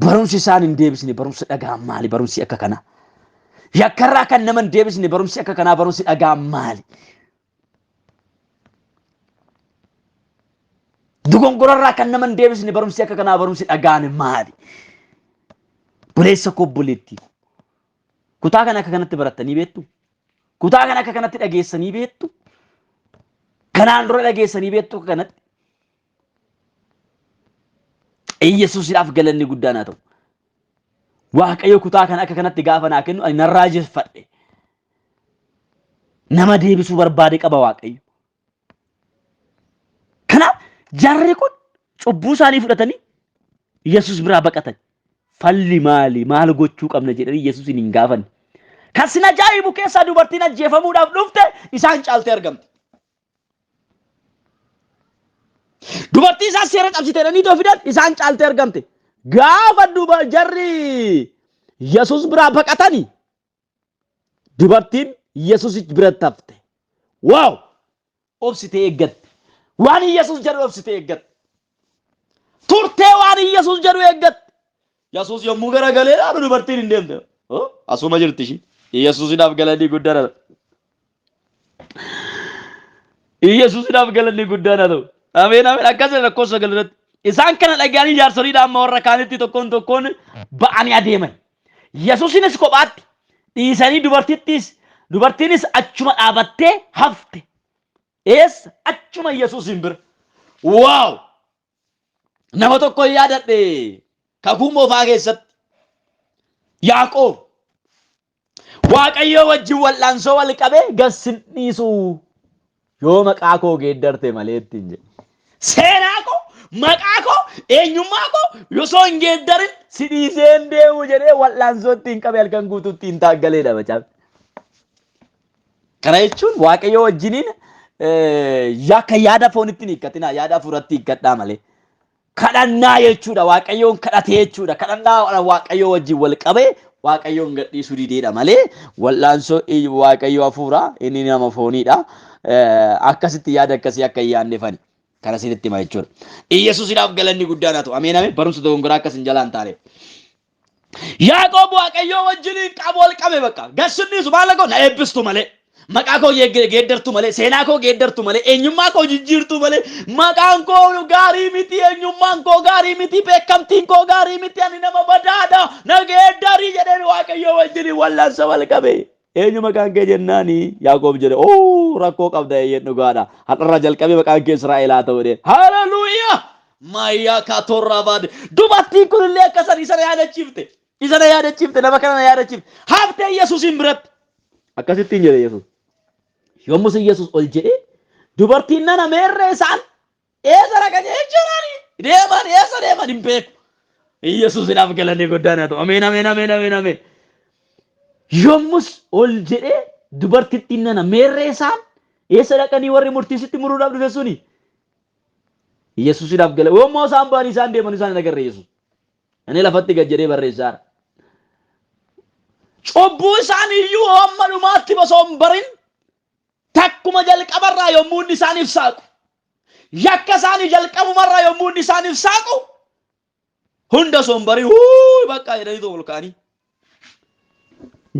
Barumsi isaan hin deebisne barumsi dhagaa maali? Barumsi akka kanaa. Yakkarraa kan nama hin deebisne barumsi akka kanaa barumsi dhagaa maali? Dogongorarraa kan nama hin deebisne barumsi akka kanaa barumsi dhagaan maali? Buleessa koo obboleettii koo. Kutaa kana akka kanatti barattanii beektu? Kutaa kana akka kanatti dhageessanii beektu? Kanaan dura dhageessanii beektu akka kanatti? Iyyasuusidhaaf galanni guddaan haa ta'u. Waaqayyo kutaa kana akka kanatti gaafa naa kennu ani narraa jeffadhe. Nama deebisuu barbaade qaba Waaqayyo. Kanaaf jarri kun cubbuu isaanii fudhatanii Yesuus biraa baqatan. Falli maali? Maal gochuu qabna jedhanii Yesuusin hin gaafanne. Kan sin ajaa'ibu keessaa dubartiin ajjeefamuudhaaf dhufte isaan caaltee argamte. Dubartii isaan seera cabsite jedhanii too fidan isaan caaltee argamte. Gaafa duba jarri Yesuus biraa baqatanii Dubartiin Yesuusichi biratti hafte. Waaw! Obsitee eeggatte. Waan Yesuus jedhu obsitee eeggatte. Turtee waan Yesuus jedhu eeggatte. Yesuus yommuu garagalee ilaalu dubartiin hin deemte. Oh, Asuma jirti ishiin. Yesuusidhaaf galanni guddaan haa ta'u. Yesuusidhaaf galanni guddaan haa ta'u. Ameen ameen akkas jedha lakkoofsa sagal irratti. Isaan kana dhaga'anii jaarsoliidha amma warra kaanitti tokkoon tokkoon ba'anii adeeman. Yesuusinis kophaatti dhiisanii dubartittiis dubartiinis achuma dhaabattee hafte. Eessa? Achuma Yesuusin bira. Waaw! Nama tokko yaadadhe kakuu moofaa keessatti. Yaaqoob Waaqayyoo wajjin wal'aansoo wal qabee gad sin dhiisu yoo maqaa koo geeddarte malee ittiin jedhe. Seenaa koo, maqaa koo, eenyummaa koo osoo hin geeddarin si dhiisee hin deemu jedhee wal'aansoo ittiin qabe halkan guutuu ittiin taaggaleedha macaafni. Kana jechuun Waaqayyoo wajjiniin yakka yaada foonitti hin hiikkatinaa yaada hafuuratti hiikkadhaa malee. Kadhannaa jechuudha. Waaqayyoon kadhatee jechuudha. Kadhannaa Waaqayyoo wajjin wal qabee Waaqayyoon gadhiisuu dideedha malee wal'aansoo Waaqayyoo hafuuraa inni nama fooniidha. Akkasitti yaada akkasii akka hin yaadne fani. Kana isinitti hima jechuudha. Iyyasuusidhaaf galanni guddaan haa ta'u. Ameen ameen. Barumsa dogongoraa akkas hin jalaan taaneef. Yaaqoob Waaqayyoo wajjiniin qabu wal qabe bakka. Gassinniisu maal koo na eebbistu malee. Maqaa koo geeddartu malee, seenaa koo geeddartu malee, eenyummaa koo jijjiirtu malee, maqaan koo gaarii miti, eenyummaan koo gaarii miti, beekamtiin koo gaarii miti, ani nama badaadha, na geeddarii jedheen Waaqayyoo wajjiniin wal'aansa wal qabe. Eenyu maqaan kee jennaani Yaaqoob jedhe, oo rakkoo qabda eeyyeen dhugaadha. Har'arraa jalqabee maqaan kee Israa'el haa ta'u jedheen. Haleluuyaa! Maayyaa kaatorraa baade. Dubartiin kun illee akka san isa na yaadachiifte. Isa na yaadachiifte nama kana na yaadachiifte. Haftee Yesuusiin biratti. Akkasittiin jedhe Yesuus. Yommus Yesuus ol jedhee dubartiin nana meerree isaan eessa dhaqan jechuudhaan deeman eessa deeman hin beeku. Yesuusidhaaf galanni guddaan haa ta'u. Ameen ameen ameen ameen ameen. Yommus ol jedhee dubartittiin nana meerree isaan eessa dhaqanii warri murtii sitti muruudhaaf dhufe suni. Yesuusidhaaf gala. Yommuu isaan ba'anii isaan deeman isaan hin agarre Yesuus. Inni lafatti gad jedhee barreessaara. Cubbuu isaanii iyyuu hamma dhumaatti osoo hin barin takkuma jalqabarraa yommuu inni isaaniif saaqu yakka isaanii jalqabumarraa yommuu inni isaaniif saaqu hunda osoo hin barin huu bakka jedhanii ol ka'anii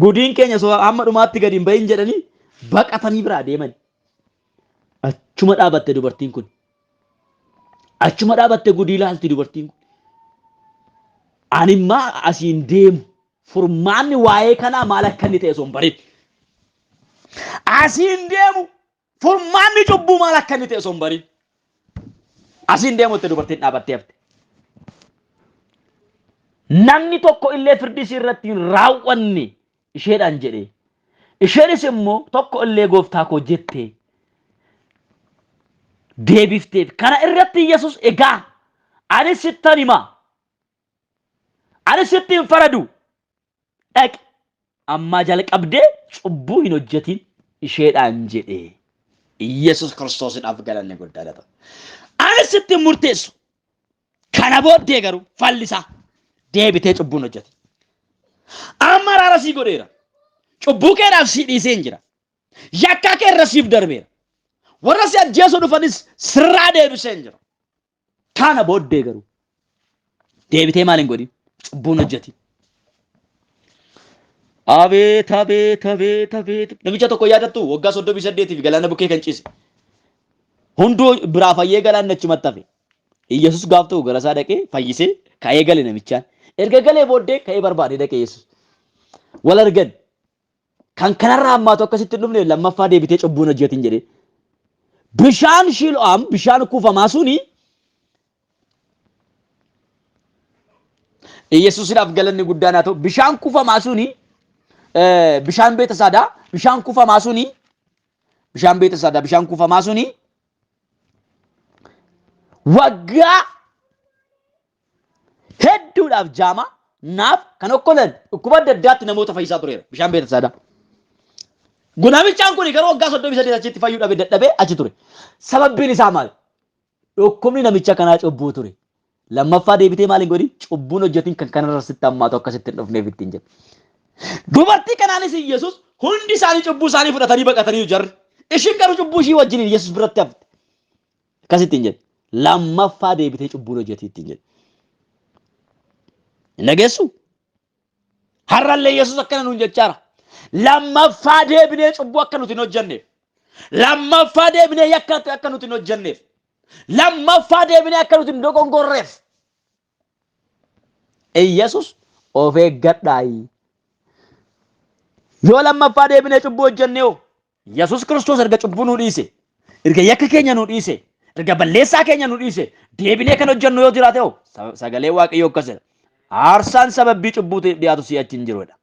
gudiin keenya osoo hamma dhumaatti gadi hin bahin jedhanii baqatanii biraa deeman. Achuma dhaabatte dubartiin kun. Achuma dhaabatte gudii ilaalti dubartiin kun. Ani immaa asiin deemu furmaanni waa'ee kanaa maal akka inni ta'e osoo hin barin. Asiin deemu furmaanni cubbuu maal akka inni ta'e osoo hin barin. Asiin deemutti dubartiin dhaabattee hafte. Namni tokko illee firdii si irratti hin raawwanne isheedhaan jedhe. Isheenis immoo tokko illee gooftaa koo jette deebifteef. Kana irratti Yesus egaa ani sittan hima. Ani sitti hin faradu. Dhaqi ammaa jalqabdee cubbuu hin hojjetin isheedhaan jedhe. Yesus Kiristoosiidhaaf galanni guddaa ta'u. Ani sitti hin murteessu. Kana booddee garuu fallisaa deebitee cubbuu hin hojjetin. Amma araara sii godheera. Cubbuu keedhaaf sii dhiiseen jira. Yakkaa kee irra siif darbeera. Warra si ajjeesuu dhufanis sirraa deebiseen jira. Kana booddee garuu deebitee maal hin godhin? Cubbuu hin hojjetin. Abeet abeet abeet abeet. Namicha tokko yaadattu waggaa 38f galaana bukkee kan ciise. Hunduu biraa fayyee galaanni achumatti hafe. Iyyasuus gaaf tokko gara isaa dhaqee fayyisee ka'ee gale namichaan. Erga galee booddee ka'ee barbaadee dhaqee Yesuus. Wal argan. Kan kanarraa hammaatu akkasitti hin dhufne lammaffaa deebitee cubbuun hojjetin jedhee. Bishaan Shilo'aam bishaan kuufamaa suni Iyyasuusidhaaf galanni guddaan haa ta'u. Bishaan kuufamaa suni bishaan Beetasaadaa bishaan kuufamaa suni bishaan Beetasaadaa bishaan kuufamaa suni waggaa hedduudhaaf jaamaa naaf kan okkolan dhukkuba adda addaatti namoota fayyisaa tureera bishaan Beetasaadaa. Namichaan kun garuu waggaa 38 achitti fayyuu dhabe dadhabee achi ture. Sababbiin isaa maali? Dhukkubni namicha kanaa cubbuu ture. Lammaffaa deebitee maal hin godhin? Cubbuun hojjetin kan kanarra sitti hammaatu akka sitti hin dhufneef ittiin jedhe. Dubartii kanaanis Yesuus hundi isaanii cubbuu isaanii fudhatanii baqatanii jarri. Ishiin garuu cubbuu ishii wajjiniin Yesuus biratti hafte. Akkas ittiin jedhe. Lammaffaa deebitee cubbuun hojjetii ittiin jedhe. Hin dhageessu? Har'allee Yesuus akkana nuun jechaara. Lammaffaa deebinee cubbuu akka nuti hin hojjenneef. Lammaffaa deebinee yakka akka nuti hin hojjenneef. Lammaffaa deebinee akka nuti hin dogongorreef. Iyyasuus of eeggadhaayi. Yoo lammaffaa deebinee cubbuu hojjenne hoo? Yesuus Kiristoos erga cubbuu nuu dhiise, erga yakka keenya nuu dhiise, erga balleessaa keenya nuu dhiise, deebinee kan hojjennu yoo jiraate hoo sagalee Waaqayyoo akkas jedha. Aarsaan sababbii cubbuutiif dhiyaatu si'achi hin jiru jedha.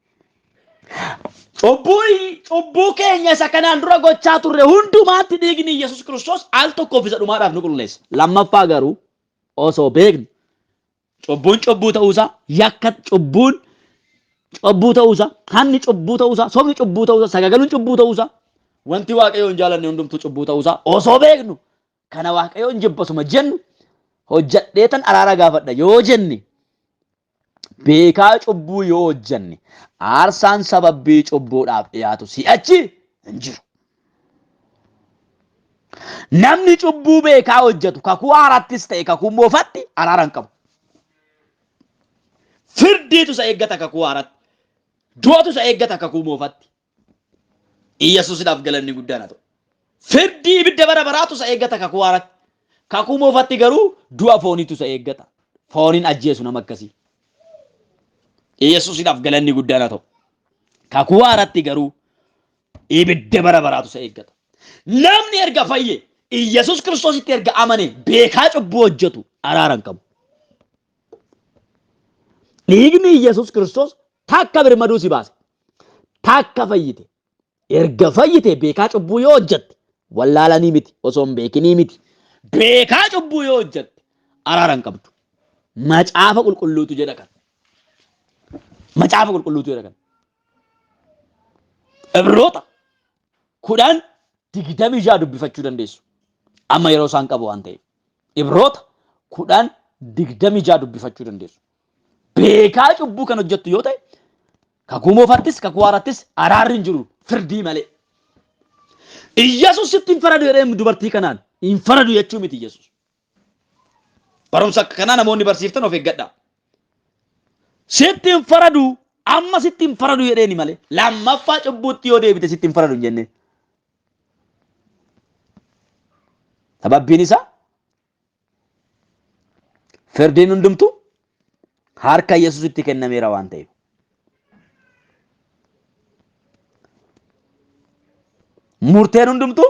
Cubbuu cubbuu keenya isa kanaan dura gochaa turre hundumaatti dhiigni Yesuus Kiristoos al tokkoof isa dhumaadhaaf nu qulleessa. Lammaffaa garuu osoo beeknu Cubbuun cubbuu ta'uusaa, yakka cubbuun cubbuu ta'uusaa, hanni cubbuu ta'uusaa, sobni cubbuu ta'uusaa, sagagaluun cubbuu ta'uusaa, wanti Waaqayyoon jaalanne hundumtuu cubbuu ta'uusaa osoo beeknu kana Waaqayyoon jibbasuma jennu hojjadheetan araara gaafadha yoo jenne beekaa cubbuu yoo hojjanne aarsaan sababbii cubbuudhaaf dhiyaatu si'achi hin jiru. Namni cubbuu beekaa hojjetu kakuu haaraattis ta'e kakuu moofatti araara hin qabu. Firdiitu isa eeggata kakuu haaraatti. Du'atu isa eeggata kakuu moofatti. Iyyasuusidhaaf galanni guddaan haa ta'u. Firdii ibidda bara baraatu isa eeggata kakuu haaraatti. Kakuu moofatti garuu du'a fooniitu isa eeggata. Fooniin ajjeesu nama akkasii. Iyyasuusidhaaf galanni guddaan haa ta'u. Kakuu haaraatti garuu ibidda bara baraatu isa eeggata. Namni erga fayye, Iyyasuus Kiristoositti erga amane beekaa cubbuu hojjetu araara hin qabu. Dhiigni Iyyasuus Kiristoos takka birmaduu si baase. Takka fayyite. Erga fayyite beekaa cubbuu yoo hojjette wallaalanii miti osoo hin beekinii miti. Beekaa cubbuu yoo hojjette araara hin qabdu. Macaafa qulqulluutu jedha kan. Macaafa qulqulluutu jedha kan. Ibroota 10:26 dubbifachuu dandeessu. Amma yeroo isaan qabu waan ta'eef. Ibroota 10:26 dubbifachuu dandeessu. Beekaa cubbuu kan hojjettu yoo ta'e kakuu moofattis kakuu haarattis araarri hin jiru firdii malee. Iyyasuus sitti hin faradu jedhee dubartii kanaan hin faradu jechuu miti Iyyasuus. Barumsa akka kanaa namoonni barsiiftan of eeggadhaa. Sitti hin faradu amma sitti hin faradu jedheeni malee lammaffaa cubbuutti yoo deebite sitti hin faradu hin jenneen. Sababbiin isaa firdiin hundumtuu harka Yesuusitti kennameera waan ta'eef. Murteen hundumtuu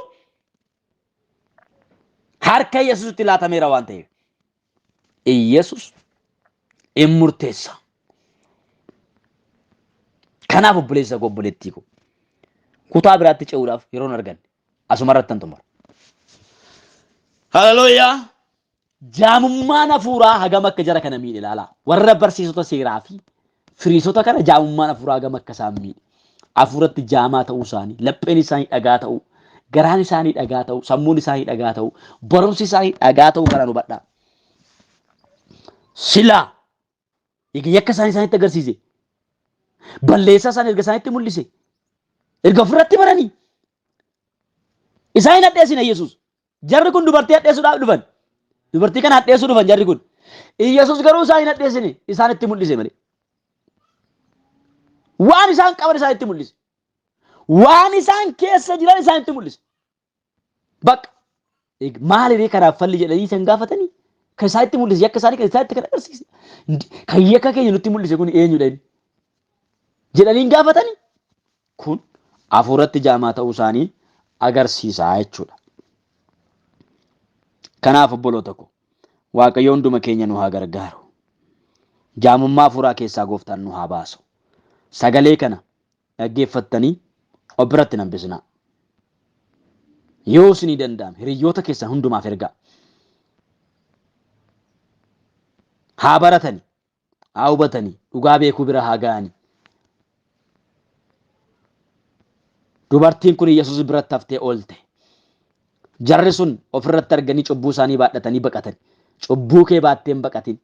harka Yesuusitti laatameera waan ta'eef. Iyesuus in murteessa. Kanaaf obboleessa koo obboleettii koo kutaa biraatti ce'uudhaaf yeroon arganne asuma irratti tan xumura. Haleluuyaa! Jaamummaan hafuuraa hagam akka jara kana miidhe ilaalaa. Warra barsiisota seeraa fi firiisota kana jaamummaan hafuuraa hagam akka isaan miidhe. Hafuuratti jaamaa ta'uu isaanii, lapheen isaanii dhagaa ta'uu, garaan isaanii dhagaa ta'uu, sammuun isaanii dhagaa ta'uu, barumsi isaanii dhagaa ta'uu kana hubadhaa. Silaa egaa yakka isaanii isaanitti agarsiise. Balleessaa isaanii erga isaanitti mul'ise. Erga ofirratti baranii. Isaan hin hadheessine Yesuus. Jarri kun dubartii hadheessuudhaaf dhufan. Dubartii kana hadheessuu dhufan jarri kun. Yesuus garuu isaan hin hadheessine isaanitti mul'ise malee. Waan isaan qaban isaanitti mul'ise. Waan isaan keessa jiran isaanitti mul'ise. Bakka maaliree kanaaf falli jedhanii isaan gaafatanii kan isaanitti mul'ise yakka isaanii kan isaanitti kan agarsiise kan yakka keenya nutti mul'ise kun eenyudha inni jedhanii hin gaafatanii kun hafuuratti jaamaa ta'uu isaanii agarsiisa jechuudha. Kanaaf obboloota ko Waaqayyo hunduma keenya nu haa gargaaru. Jaamummaa hafuuraa keessaa gooftaan nu haa baasu. Sagalee kana dhaggeeffattanii of biratti hin hambisinaa. Yoo isinii danda'ame hiriyyoota keessan hundumaaf ergaa. Haa baratani, haa hubatani, dhugaa beekuu bira haa ga'ani. Dubartiin kun Yesuus biratti haftee oolte. Jarri sun ofirratti arganii cubbuu isaanii baadhatanii baqatan. Cubbuu kee baattee hin baqatin.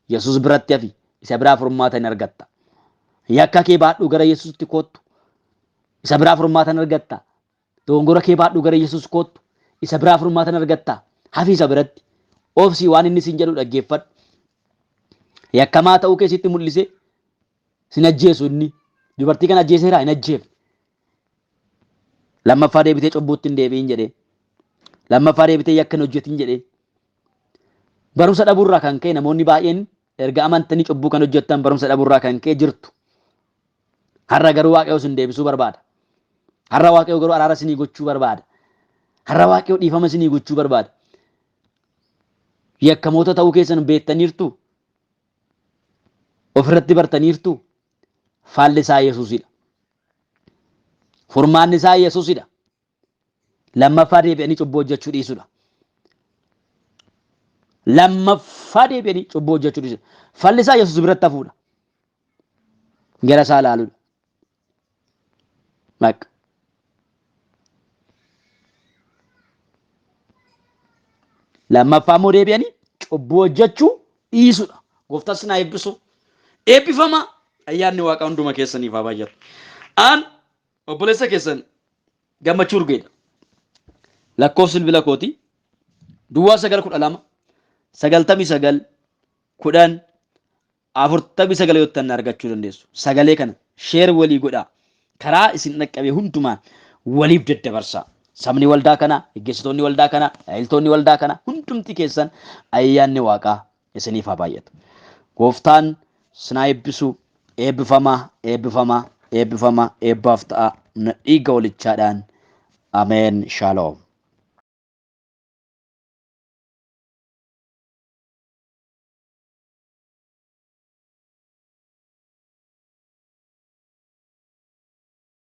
Yesuus biratti hafi, isa biraa furmaata hin argatta. Yakka kee baadhuu gara Yesuusitti koottu. Isa biraa furmaata hin argatta. Dogongora kee baadhuu gara Yesuus koottu. Isa biraa furmaata hin argatta. Hafi isa biratti. Obsii waan inni siin jedhu dhaggeeffadhu. Yakkamaa ta'uu kee sitti mul'ise sin ajjeesu inni. Dubartii kana ajjeeseeraa hin ajjeefne. Lammaffaa deebitee cubbuutti hin deebi'in jedhee. Lammaffaa deebitee yakka hin hojjetin jedhee. Barumsa dhabuurraa kan ka'e namoonni baay'een erga amantanii cubbuu kan hojjettan barumsa dhabuurraa kan ka'e jirtu. Har'a garuu Waaqayyo isin deebisuu barbaada. Har'a Waaqayyo garuu araara isinii gochuu barbaada. Har'a Waaqayyo dhiifama isinii gochuu barbaada. Yakkamoota ta'uu keessan beektaniirtu. Ofirratti bartaniirtu. Faalli isaa Yesuusidha. Furmaanni isaa Yesuusidha. Lammaffaa deebi'anii cubbuu hojjechuu dhiisudha. Lammaffaa deebi'anii cubbuu hojjechuu dhiisudha. Falli isaa Yesuus biratti hafuudha. Gara isaa ilaaluudha. Bakka. Lammaffaa immoo deebi'anii cubbuu hojjechuu dhiisudha. Gooftaan sin haa eebbisu. Eebbifamaa ayyaanni Waaqaa hunduma keessaniif haa baay'atu. An obboleessa keessan Gammachuu Urgeedha. Lakkoofsi bilbila kootii duwwaa 9 12 99 10 49 yoo ta'an argachuu dandeessu. Sagalee kana sheer walii godhaa. Karaa isin dhaqqabe hundumaan waliif daddabarsaa. Sabni waldaa kanaa, geggeessitoonni waldaa kanaa, tajaajiltoonni waldaa kanaa hundumti keessan ayyaanni Waaqaa isiniif haa baay'atu. Gooftaan sin haa eebbisu. Eebbifamaa, eebbifamaa, eebbifamaa, eebbaaf ta'aa. Humna dhiiga holichaadhaan. Ameen. Shaaloom.